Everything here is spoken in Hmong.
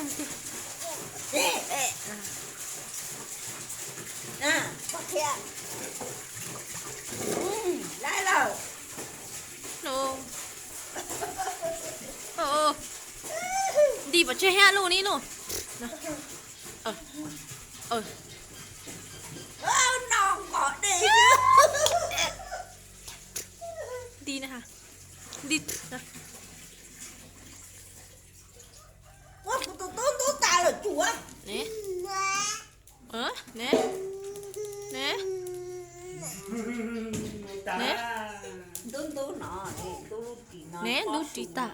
Ê, ê. Nab, qhia. Laib lawm. Nti pov tseg thiab lub ni lub. Nti na, nti. Ua kuv tus tub ntub tas lawm tsuav. Ne, ne, ne, ne, ne, ntub ris tas.